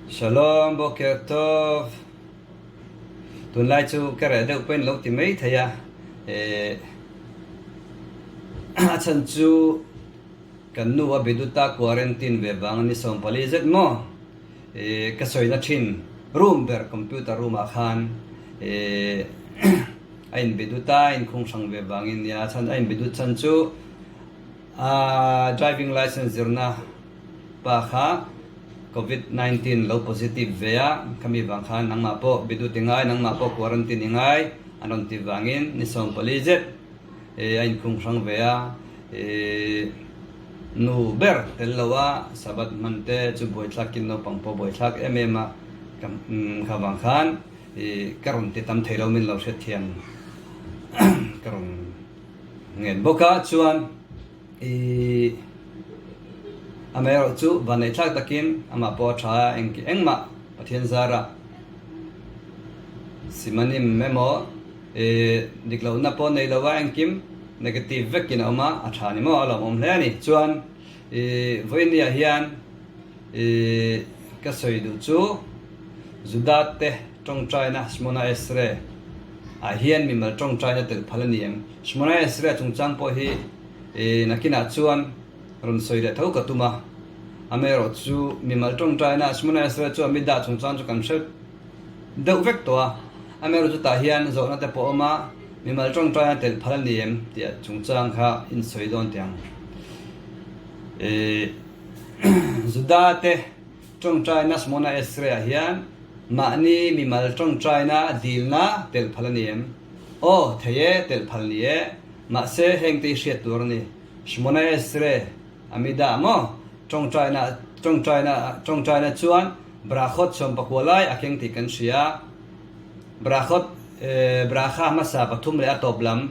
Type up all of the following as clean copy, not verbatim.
Shalom, Boker Tov. Tunlai chu ka reh deuh pawhin lo ti mai thei a, eh a chhan chu kan nu a biduta quarantine ve vang a ni 14 zet maw? Eh ka sawina thin room ber computer room ah khan eh a inbiduta a inkhung hrang ve vangin nia a chhan a inbidut chhan chu A driving license zirna pa kha Covid 19 lo positive ve a, khami vang khan nangmah pawh bidut i ngai, nangmah pawh quarantine i ngai an rawn ti vangin ni 14 zet a inkhung hrang ve a, nu ber tel lo a Sabbath hman te chu buaithlakin naupang pawh buaithlak em em a, kha vang khan ka rawn ti tam thei lo min lo hriatthiam ka rawn Ngen bawk a chuan i amaherawh chu vanneihthlak takin amah pawh a tha a, engki engmah Pathian zarah simanim emaw i dik lohna pawh nei lo a, engkim negative vekin a awm a, a tha ni maw a lawmawm hle a ni. Chuan i vawinia hian i ka sawi duh chu Juda te Tawngtaina Shmona Esrei ah hian mimal tawngtaina telh phal a ni em? Shmona Esrei chungchang pawh hi nakinah chuan rawn sawi leh tho ka tum a. Amaherawh chu mimal tawngtaina Shmona Esrei chu Amidah chungchang chu kan hre deuh vek tawh a. Amaherawh chutah hian zawhna te pawh a awm a, mimal tawngtaina telh phal a ni em tih chungchang kha insawi dawn teh ang. Juda te. Tawngtaina Shmona Esrei-ah hian mahni mimal tawngtaina dilna telh phal a ni em? Aw, thei e, telh phal ni e. Mahse, hengte i hriat tur a ni. Shmona Esrei, Amida maw? Tawngtaina, tawngtaina, tawngtaina chuan Brachot 19 lai a keng tih kan hria. Brachot, Bracha hmasa pathum leh a tawp lam,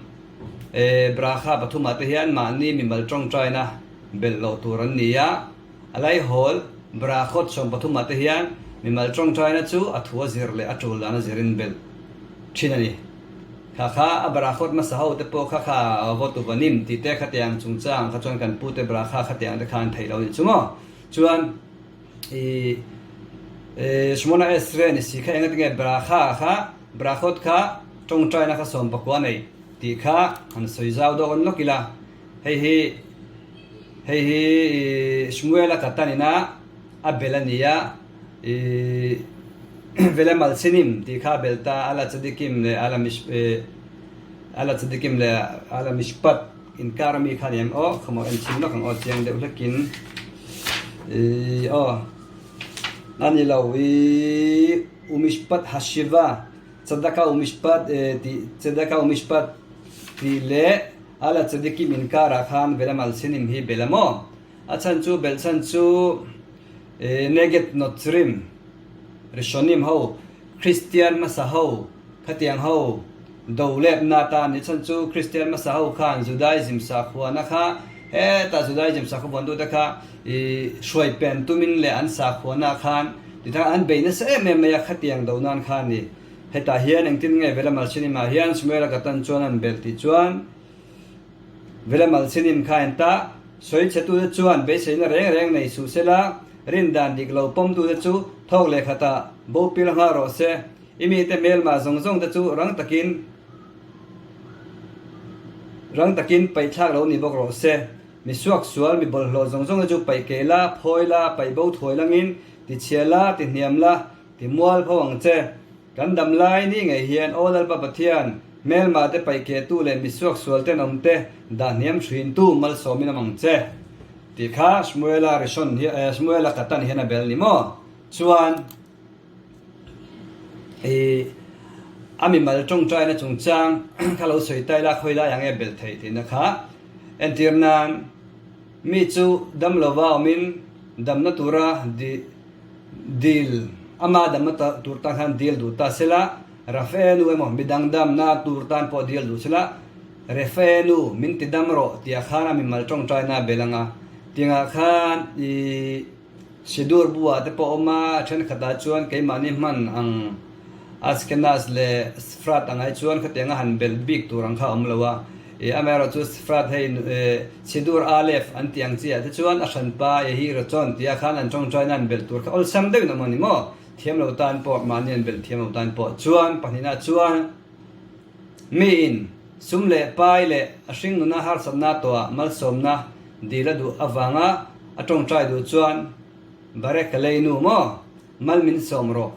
Bracha pathumah te hian mahni mimal tawngtaina belh loh tur an ni a. A laihawl, Brachot 13 ah te hian mimal tawngtaina chu a thu a zir leh a tul dan a zirin belh thin a ni. Kha kha a Brachot hmasa ho te pawh kha kha Avot Uvanim tih te khatiang chungchang kha chuan kan pute Bracha khatiang te kha an theih lo nih chu maw? Chuan i Shmona Esrei ni si kha engatinge Bracha kha Brachot kha tawngtaina kha 19 nei tih kha han sawi zau dawk an lawk ila. Hei hi hei hi i Shmuela Katan ina a bel a ni a, i Vela Malchinim tih kha a bel ta, Ala Tzadikim leh Ala Mish Ala Tzadikim leh Ala Mishpat inkar ami kha a ni em aw, khawmawh en chhin lawk ang aw chiang deuh hlekin i aw a ni lo i Umishpat Hashiva Tzadaka Umishpat tih Tzedaka Umishpat tih leh A la Tzadikim inkarah khan Vela Malchinim hi bel a maw? A chhan chu belh chhan chu Neged Notzrim, Rishonim ho, Kristian hmasa ho, khatiang ho do letna atan ni chhan chu Kristian hmasa ho khan Judaism sakhuana kha hetah Judaism sakhaw vuantute kha i hruai pen tumin leh an sakhuana khan titang an bei nasa em em mai a khatiang do nan khan ni. Hetah hian engtin nge Vela Malchinim-ah hian Shmuel-a ka tan chuan an belh tih chuan Vela Malchinim kha en ta, sawi chhetute chuan beiseina reng reng nei suh sela, rin dan dik lo pawmtute chu thawk leh khatah bo pil nghal rawh se. I mite hmelmah zawng zawng te chu rang takin rang takin paihthlak lo ni bawk rawh se. Mi suak sual, mi bawlhhlawh zawng zawng te chu paih keh la, phawi la, paih bo thuai langin, ti chhia la, ti hniam la, Ti mual pho ang che. Kan dam lai ni ngei hian Aw Lalpa Pathian, hmelmah te paihkehtu leh misuak sual tenawm te dah hniam hrintu malsawmin awm ang che. Tih kha Shmuela Rishon hi Shmuela Katan hian a bel ni maw? Chuan i a mimal tawngtaina chungchang kha lo sawi ta ila khawi lai ang e bel theih tihna kha entir nan mi chu dam lova awmin damna tura di Dil, Ama damna tur tan khan dil duh ta sela, Rafe nu emaw midang damna tur tan pawh dil duh sela, Refe nu min ti dam rawh tih ah khan a mimal tawngtaina a bel ang a. Tingah khan i Sidur bu ah te pawh a awm a, a thenkhatah chuan keimahni hman ang Ashkenaz leh Sfrad ang ai chuan khatianga han bel bik tur ang kha a awm lo a. Amaherawhchu Sfrad hei Sidur Aleph an tih ang chiah te chuan a hranpa Yehi Ratzon tia khan an tawngtaina an belh tur kha awlsam deuhin awm a ni maw? Thiam lo tan pawh mahni an belh thiam lo tan pawh chuan pahnihna chuan miin sum leh pai leh a hringnuna harsatna tawhah malsawmna dil a duh avanga a tawngtai duh chuan Barek ka lei nu maw? Mal min sawm rawh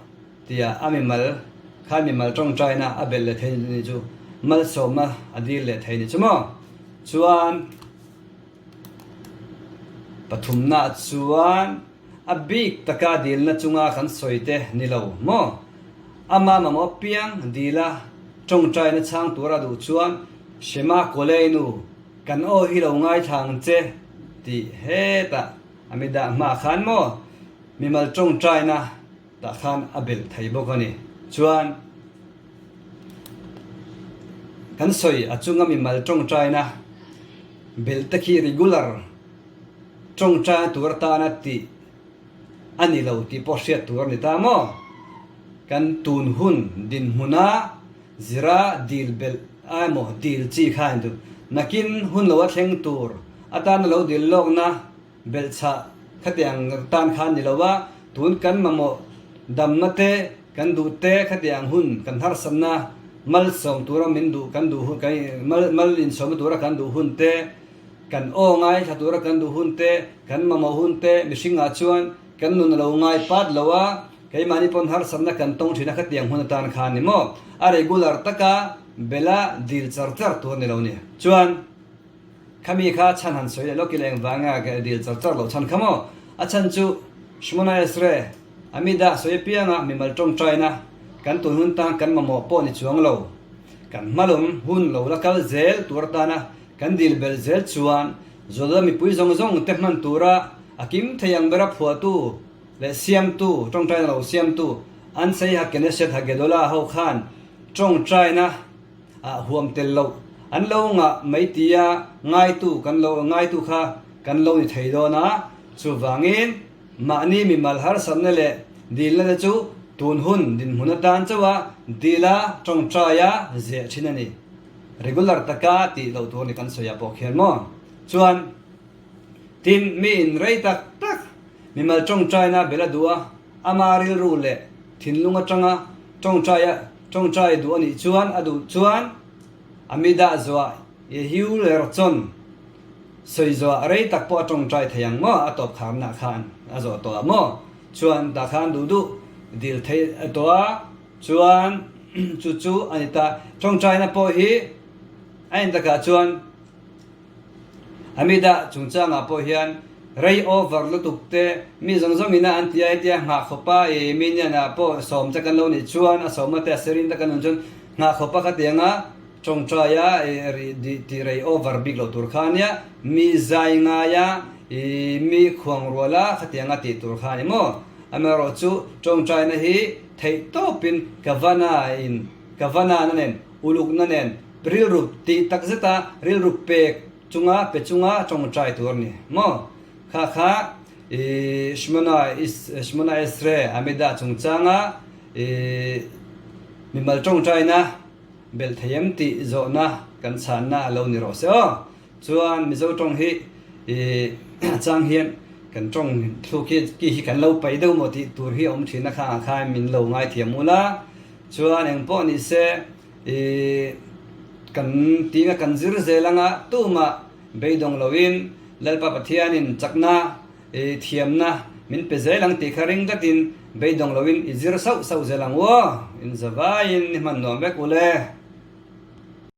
tia a mimal khan mimal tawngtaina a belh leh thei ni chu malsawmna a dil leh thei ni chu maw? Chuan pathumna chuan a bik taka dilna chunga kan sawi te ni lo maw? Ama mamawh piang dila tawngtaina chhang tura duh chuan Shema Kolei nu kan aw hi lo ngaithla ang che tih hetah A mi dah hma khan maw mimal tawngtaina tah khan a belh thei bawk a ni. Chuan kan sawi a chunga mimal tawngtaina belh te khi regular tawngtaina tur atana tih a ni lo tih pawh hriat tur a ni ta maw? Kan tun hun dinhmuna zira dil belh a emaw dil chi kha a ni duh. Nakin hun lo a thleng tur atana lo dil lawkna Belhchhah khatiang tan khan ni lo a, tun kan mamawh damna te, kan duh te khatiang hun kan harsatna malsawm tura min duh kan duh hun kan mal mal insawmna tura kan duh hun te, kan aw ngaithla tura kan duh hun te, kan mamawh hun te mihringah chuan kan nun a lo ngai pat lo a, keimahni pawn harsatna kan tawng thin a khatiang hun atan khan ni maw? A regular taka bela dil char char tur a ni lo ni. Chuan. Khami kha chhan han sawi leh lawk ila engvanga ka dil char char loh chhan kha maw? A chhan chu Shmona Esrei, Amida sawi apianga mimal tawngtaina kan tun hun tan kan mamawh pawh ni chuang lo. Kan hmalawm hun lo la kal zel tur atana kan dil belh zel chuan Zawlda mipui zawng zawng te hman tura a kim thei ang bera phuahtu leh siamtu, tawngtaina lo siamtu Ansei HaKeneset HaGedola ho khan tawngtaina ah huam tel loh an lo ngah mai tia ngaitu kan lo ngaitu kha kan lo ni thei dawn a, chuvangin mahni mimal harsatna leh dilna te chu tun hun dinhmun atan chauh a dila tawngtaia zeh thin a ni. Regular taka tih loh tur ni kan sawi ah pawh khian maw? Chuan tin mi in rei tak tak mimal tawngtaina bel a duh a, ama rilru leh thinlung atanga tawngtaia Tawngtai duh a nih chuan a duh chuan a mi dah zuah i hiu ler chawn sawi zuah rei tak pawh a tawngtai thei ang maw? A tawp kharna khan a zawh tawh ah maw? Chuan tah khan duh duh dil thei tawh a, chuan chu chu a ni ta. Tawngtaina pawh hi a intakah chuan Amida chungchangah pawh hian rei over lutuk te mi zawng zawng ina an ti a, hetia nghah khawpa i minion ah pawh sawm te kan lo nih chuan a sawmna te a sirin te kan awm chuan nghah khawpa khatianga tawngtai a i tih rei over bik loh tur kha ania, mi zai ngai a i mi khuang rual a khatianga tih tur kha a ni maw? Amaherawhchu tawngtaina hi theih tawpin ka vana in ka vana na nen ulukna nen Rilru tih tak zeta rilru pek chunga pe chunga tawngtai tur a ni maw? Kha kha i Shmona Shmona Esrei Amida chungchanga i mimal tawngtaina belh thei em tih zawhna kan chhanna a lo ni rawh se aw. Chuan Mizo tawng hi i a chang hian kan tawng thluk hi ki hi kan lo paih deuh maw tih tur hi a awm thin a kha ah khan min lo ngaithiam ula. Chuan engpawh ni se I kan tinga kan zir zel anga tumah beidawng loin Lalpa Pathianin chakna i thiamna min pe zel ang tih kha ring tlatin beidawng loin i zir sauh sauh zel ang u aw. In zavaiin i hman nuam vek ule.